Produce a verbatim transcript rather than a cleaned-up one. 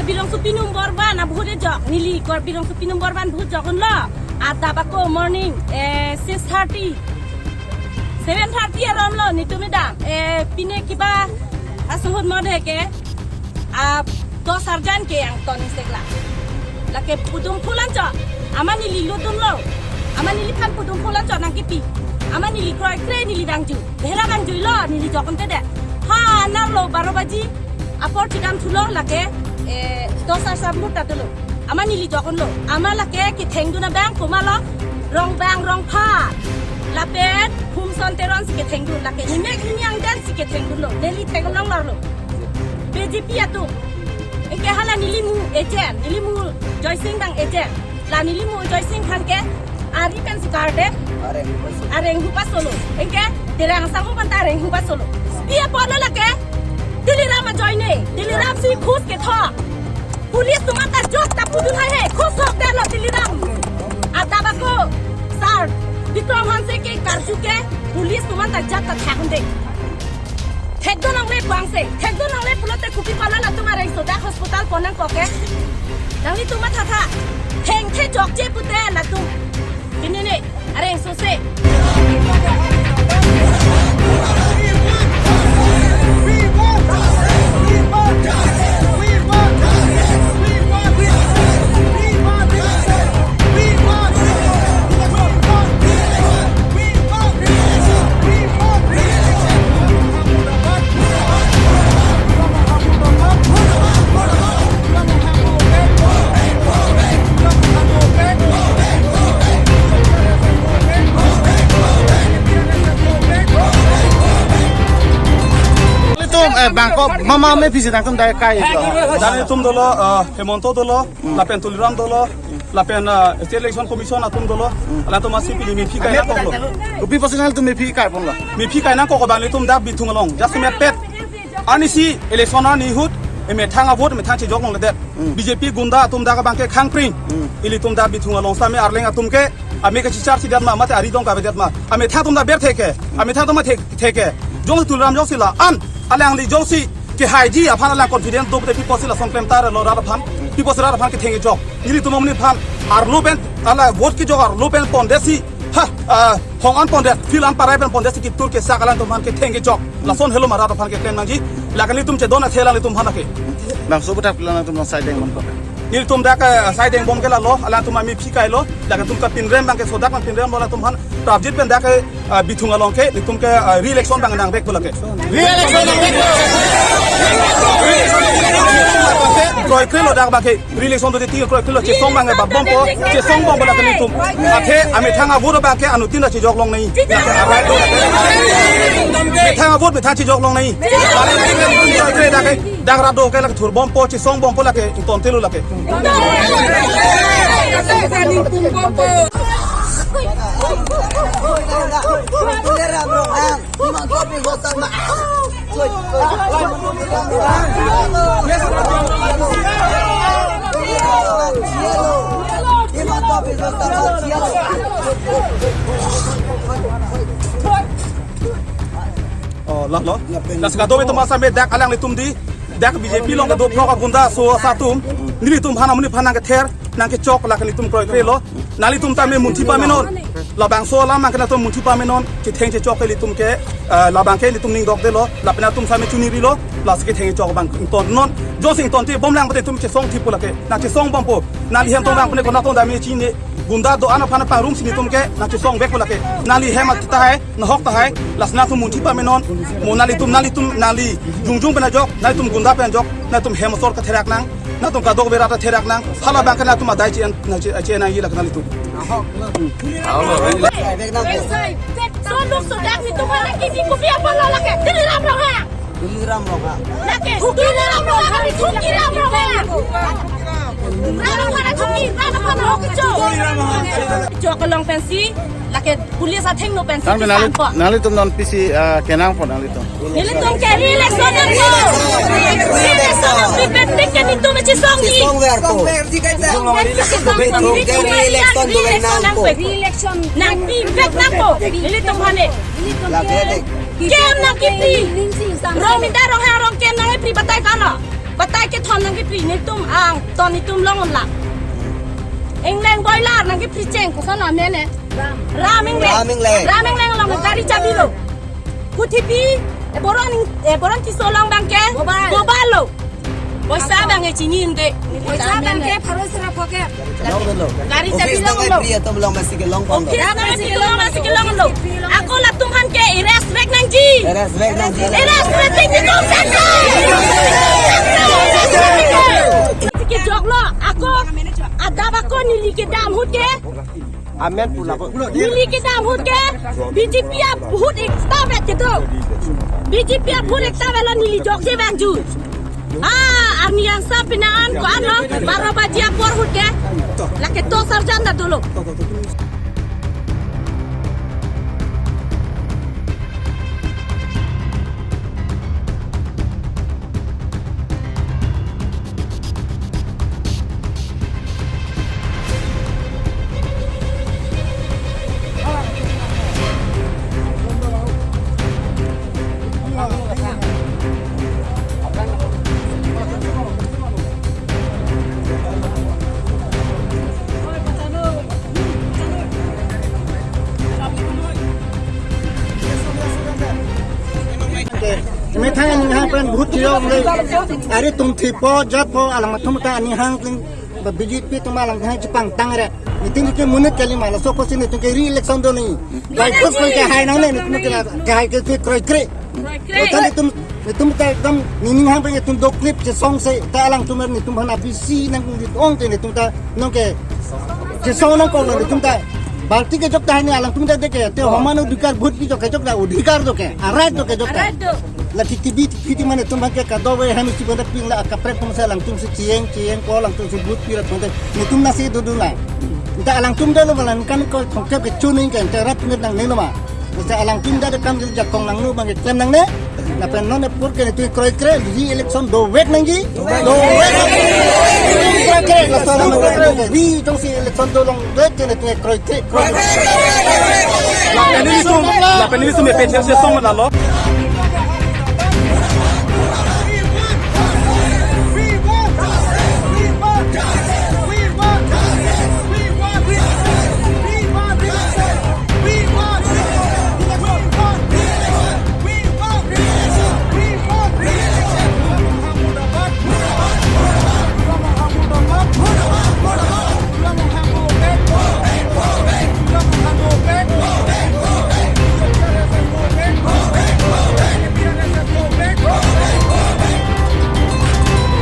Karbi Rongsopi number one a-vote ejok, neli Karbi Rongsopi number one vote jok unlo. Adap ako morning, eh, six thirty, seven thirty around lo netum kedam. Eh, pine kiba asuhut mode ke, ah, dos arjan ke angton sekla. Lake pudum phulan cho. Amat neli lut dunlo. Amat neliphan pudum phulan cho nangkipi. Amat neli kroikre neli vangju. Bera vangjuilo neli jok unte de. Ha, nerlo baro baji apor chedam thulo lake, eh, dos ar sam mut ta dolo. Amat neli jok unlo. Amat lake kethengdun abang komatlo, Rongbang Rongphar lapen Humson Teron si kethengdun, lake nemek nemyang den si kethengdunlo. Neli theng along lorlo. B J P atum. Anke hala neli mu agent, neli mu Joysing abang agent. La neli mu Joysing aphan ke ari pensi karde. Areng hupas solo. Areng hupas solo. Anke Terang Sangho aphan ta areng hupas solo. Pi apotlo lake? Tuliram ajoine. Tuliram si khus ketho. Police atum anta jot ta pudun hai he. Khus sok detlo Tuliram. Adap ako sar Bikram Hanse ke karju ke police atum anta jot ta thak unde. Thekdun nangle pu angse. Thekdun nangle pulote kopi apotlo latum areng sodak hospital pon nangkok ke. Nanglitum mathatha. Thengthe jokje pute latum. Pini ne areng sose. Itum, eh, bangkok mama me pisi tangtum dai kai. Dan itum dolo, eh, Hemanta dolo, lapen Tuliram dolo, lapen, eh, State Election Commission atum dolo, alanglitum asi pini mephi kai nangkoklo. Kopi apotsi nanglitum mephi kai ponlo? Mephi kai nangkok abang ilitum dak Bithung along. Just mepet. Anisi election arni ahut, emethang avote, emethang chejok longledet. Hmm. B J P gunda atum dak abang ke khangpring. Hmm. Ilitum dak Bithung along same arleng atum ke, ame kachichar chidet ma, mate ari dong kavedet ma. Amethang atum dak ber theke. Amethang atum thek, theke. Jongsi Tuliram jongsi la-an, alangli jongsi kehaiji aphan alang confidence do pute pi apotsi lason klem tarlo rat aphan. Pi apotsi rat aphan ketheng kejok. Nelitum amonit aphan arlo pen, ala vote kejok arlo pen pondetsi. Ha, ah, hong an pondet, field an parai pen pondetsi ketur kesak alangtum aphan ketheng kejok. Lason helo ma rat aphan keklem nangji. Lake nelitum chedon athe alanglitum aphan ake. Bangso butak alangtum nang saideng bom ko. Nelitum dak, eh, saideng bom ke lalo, alangtum amephi kailo, lake ilitum kapinrem abang ke sodak kapinremlo alangtum aphan, prapjit pen dak, eh, Bithung along ke, nelitum ke, eh, re-election abang nangvekpo lake. Re-election nangvekpo. Kroikrelo dak abang ke. Re-election do titi kroikrelo, chesong abang ke bat bompo, chesong bompo lake nelitum. Athe amethang avote abang ke anuttin ta chejok longnoi. Methang avote methang chejok longnoi. Kroikre dak ke, dak rat do ke lake thur bompo, chesong bompo lake, ingtontelo lake. Oh, lalo. Lasi kadokave atum asame dak alanglitum di, dak B J P along kedo phrok agunda aso asa atum, nelitum aphan amonit aphan nangkether, nangkechok lake nelitum kroikrelo. Nanglitum tame munthi pamenon. Labangso alam abang ke nangtum munthi pamenon. Chetheng chechok ke ilitum ke, eh, labang ke ilitum ning dokdelo. Lapen atum same chunirilo. Lasi ketheng chok abang ingtonnon. Jongsi ingtonte bomlang pute itum chesong thippo lake. Nangchesong bompo. Nangli hem tong abang pune konat tong dam-i chini. Gunda do-an aphan pangrumsi nelitum ke nangchesongvekpo lake. Nangli hem tahai, nahok tahai. Lasi nangtum munthi pamenon. Mo nanglitum, nanglitum, nangli jongjong pen ajok, nanglitum gunda pen ajok, nangtum hem asor katherak nang. Nangtum kadokave rat ta therak nang, hala abang ke nangtum adai chi-en, na chi, chi-en nangji lake nanglitum. So luk so dak nelitum aphan nangkipi kopi apotlo lake, Tuliram Ronghang. Tuliram Ronghang. Lake, Tuliram Ronghang, Tuliram Ronghang. Ram aphan nangthuki, ram aphan nangthuki. Chok along pensi, lake police athengno pensi. Tangte nangli, kisan po. Nanglitum non pisi, ah, kenangpo nanglitum. Nelitum ke re-election nangpo. Re-election nangpi pen tik ke nelitum chesongji. Chesongverpo. Nelitum ke re-election dover nangpo. Re-election nangpivek nangpo. Nelitum aphan ne. Lake dei. Kem nangkipi. Rong Minda Ronghang arong kem nangkipri batai kano. Batai kethom nangkepri netum angton netum long unlang. Engleng boiler nangkepri cheng koson amen e. Ram Engleng. Ram Engleng. Ram Engleng along gari chabi lo. Puthipi, eh, Boron, eh, Boron Tisso along abangke. Bobal. Bobal lo. Poisa abangke chini ente. Poisa abangke pharo sera poke. Longlo. Gari chabi longlo. Office nangkepri atum along masi kelong pon lo. Office nangkepri atum along masi kelonglo. Ako latum aphan ke i-respect nangji. I-respect nangji. I-respect nangji kok sasa. Kejoklo, ako adap ako neli kedam ahut ke. Amen pula po. Neli kedam ahut ke B J P a-vote ekta vet kedo. B J P a-vote ekta vetlo neli jokje vangju. Ah, arni angsa penang ko-an lo, baro baji apor ahut ke. Lake to sarjan ta dolo. Methang hang pen vote chiyong le. Are tum thipo jatpo alang atum ta ani hang kling ba B J P atum alang hang chepangtang re. Nitin ke monit kali ma laso kosi nitin ke re-election do ni. By force pen kehai nangne nitin ke kehai ke kroikre. Kroikre. Lapen itum, itum ta ekdom nining hang pen itum doklip chesong se ta alangtum nitum aphan abisi nangkung dit ong te nitum ta nonke chesong nangkok lo nitum ta. Balti kejok ta hini alangtum ta deke te homan odhikar vote kejok kejok ta odhikar do ke, a-right do kejok ta. A-right do. La T V, T V mane itum aphan ke kadokave hem isi pen ta ping la akaprek atum si alangtum si chiyeng chiyeng ko alangtum si vote pi ra atum te nitum nasi dodun la. Anta alangtum ta lo malan kan ko thongkep ke chuning ke anta rat nget nangne lo ma. Anta alangtum ta kam jakong nangno abangke klem nangne. Lapen non apor ke nitum kroikre, re-election dovek nangji. Dovek nangji. Kroikre, laso alam kroikre. Re jongsi election dolong dovek ke nitum kroikre. Kroikre. Lapen ilitum, lapen ilitum e P T S song lalo.